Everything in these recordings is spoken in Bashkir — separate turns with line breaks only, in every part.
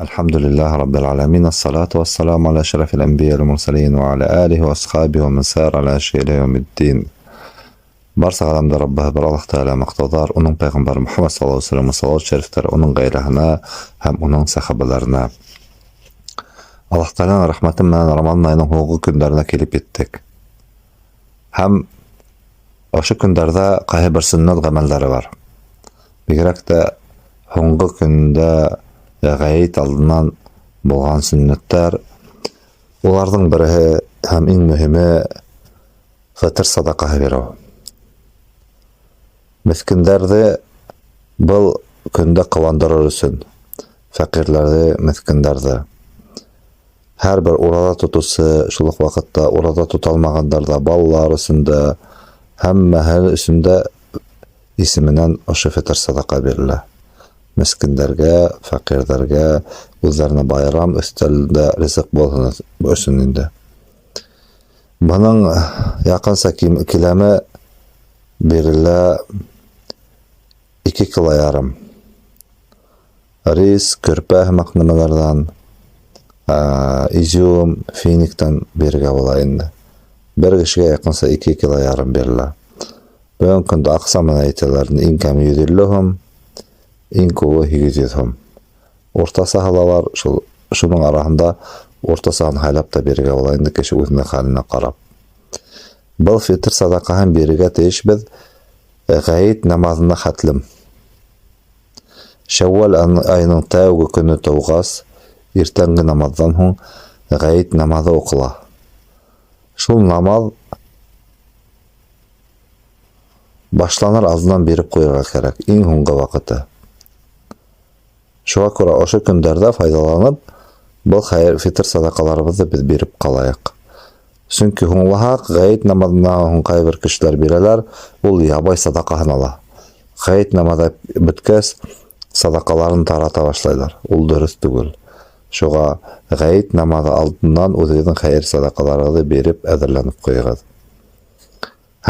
Әлхәмдүлиллаһи раббил галәмин, ассалату вассаламу аля ашрафил әнбия вәл мурсалин ва аля алихи ва асхабихи ва ман сара аля нәһҗиһи иля яумиддин. Барса ғаләмдә Раббыһы бер Аллаһ Тәғәлә маҡтауҙар, уның пәйғәмбәре Мөхәммәд саллаллаһу алейһи вәсәлләм салават шәрифтәр уның ғаиләһенә һәм уның сәхабәләренә. Аллаһ Тәғәләнең рәхмәте менән Рамазан айының һуңғы көндәренә килеп еттек. Һәм ошо көндәрҙә ҡайһы бер сөннәт ғәмәлдәре бар. Бигерәк тә һуңғы көндә ғәйет алдынан булған сөннәттәр. Уларҙың береһе һәм иң мөһиме фитр садаҡаһы биреү. Меҫкендәрҙе был көндә ҡыуандырыр өсөн, фәҡирләрҙе, меҫкендәрҙе. Һәр бер ураҙа тотоусы, шул уҡ ваҡытта ураҙа тота алмағандар ҙа, балалар өсөн дә, һәммәһе өсөн дә исеменән ошо фитр садаҡа бирелә. Мескендәргә, фәҡирҙәргә үҙҙәренә байрам өҫтәлендә ризыҡ булһын өсөн инде. Бының яҡынса киләме бирелә 2 кило ярым. Рис, көрпә һымаҡ нәмәләрҙән, изюм, финиктан бирергә була инде. Бер кешегә яҡынса 2 кило ярым бирелә. Бөгөн көндә аҡса менән әйтәләр, иң кәме 150 һум, иң күбе 800 һум. Уртасаһы ла бар, шул шуның араһында уртасаһын һайлап та бирергә була инде кеше үҙенең хәленә ҡарап. Был фитр садаҡаһын бирергә тейешбеҙ ғәйет намаҙына хәтлем. Шәүәл айының тәүге көнө тыуғас, иртәнге намаҙҙан һуң ғәйет намаҙы уҡыла. Шул намаҙ башланыр алдынан биреп ҡуйырға кәрәк, иң һуңғы ваҡыты. Шуға күрә ошо көндәрҙә файҙаланып, был хәйер фитр садаҡаларыбыҙҙы беҙ биреп ҡалайыҡ. Сөнки һуңлаһаҡ, ғәйет намаҙынан һуң ҡайбер кешеләр бирәләр, ул ябай садаҡа һанала. Ғәйет намаҙы бөткәс, садаҡаларын тарата башлайлар. Ул дөрөҫ түгел. Шуға ғәйет намаҙы алдынан үҙегеҙҙең хәйер садаҡаларығыҙҙы биреп әҙерләнеп ҡуйығыҙ.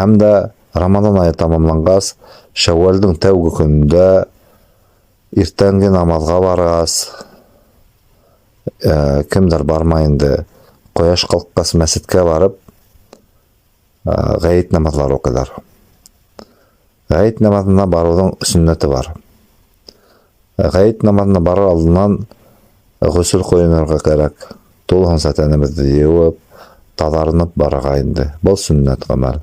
Һәм дә Рамаҙан айы тамамланғас, Шәүәлдең тәүге көнөндә иртәнге намаҙға барғас, кемдәр бармай инде, ҡояш ҡалҡҡас мәсеткә барып, ғәйет намаҙлары уҡыйҙар. Ғәйет намаҙына барыуҙың сөннәте бар. Ғәйет намаҙына барыр алдынан ғөсөл ҡойонорға кәрәк. Тулыһынса тәнебеҙҙе йыуып, таҙарынып барырға инде. Был сөннәт ғәмәл.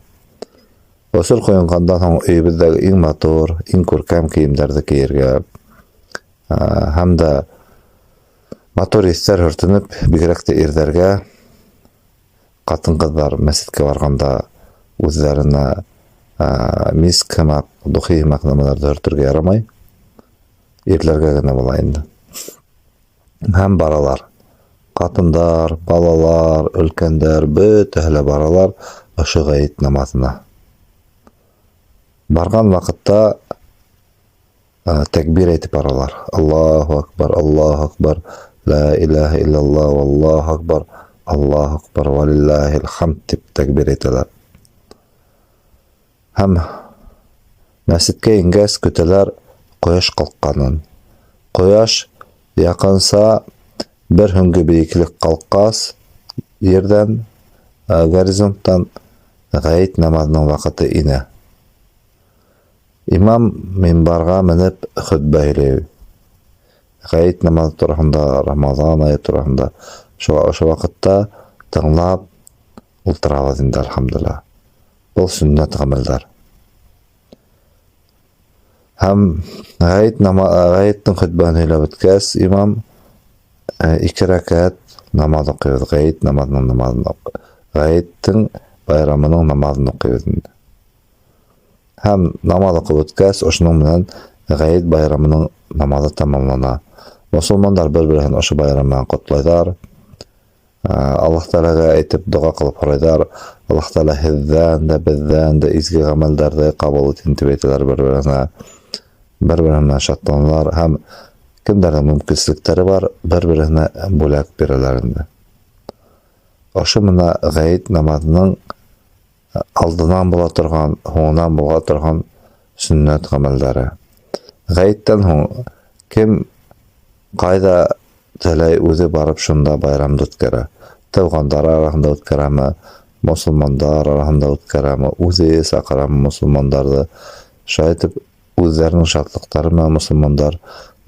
Ғөсөл ҡойонғандан һуң өйөбөҙҙәге иң матур, иң күркәм кейемдәрҙе кейергә һәм дә матур еҫтәр һөртөнөп, бигерәк тә ирҙәргә, ҡатын-ҡыҙҙар мәсеткә барғанда үҙҙәренә миск һымаҡ, духи һымаҡ нәмәләрҙе һөртөргә ярамай. Ирләргә генә була инде. Һәм баралар. Ҡатындар, балалар, өлкәндәр бөтәһе лә баралар ошо ғәйет намаҙына. Барған ваҡытта тәкбир әйтеп баралар. Аллаһу акбар, Аллаһу акбар, ла илаһа иллаллаһ, валлаһу акбар, Аллаһу акбар, валиллаһил хамд тип тәкбир әйтәләр. Һәм мәсеткә ингәс көтәләр ҡояш ҡалҡҡанын. Ҡояш яҡынса бер һөңгө бейеклек ҡалҡҡас, ерҙән, горизонттан ғәйет намаҙының ваҡыты инә. Имам минбарға менеп хөтбә һөйләй. Ғәйет намаҙы тураһында, Рамаҙан айы тураһында. Шуға ошо ваҡытта тыңлап ултырабыҙ инде, әлхәмдүлилләһ. Был сөннәт ғәмәлдәр. Һәм ғәйет ғәйеттең хөтбәһен һөйләп бөткәс, имам 2 рәкәт намаҙ уҡыйбыҙ. Ғәйет намаҙының намаҙын уҡ-, ғәйеттең байрамының намаҙын уҡыйбыҙ инде. Һәм намаҙ уҡып бөткәс, ошоноң менән ғәйет байрамының намаҙы тамамлана. Мосолмандар бер-береһен ошо байрам менән ҡотлайҙар. Аллаһ Тәғәләгә әйтеп доға ҡылып һорайҙар. Аллаһ Тәғәлә һеҙҙән дә, беҙҙән дә изге ғәмәлдәрҙе ҡабул итһен тип әйтәләр бер-береһенә. Бер-береһенә шатланалар һәм кемдәрҙең мөмкинселектәре бар, бер-береһенә бүләк бирәләр инде. Ошо мына ғәйет намаҙының алдынан була торған, һуңынан була торған сөннәт ғәмәлдәре. Ғәйеттән һуң кем ҡайҙа Теләй, үҙе барып шунда байрамды үткәрә. Тыуғандары араһында үткәрәме, мосолмандар араһында үткәрәме, үҙе саҡырамы мосолмандарҙы. Шулай итеп, үҙҙәренең шатлыҡтары менән мосолмандар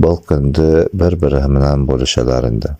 был көндө бер-береһе менән бүлешәләр инде.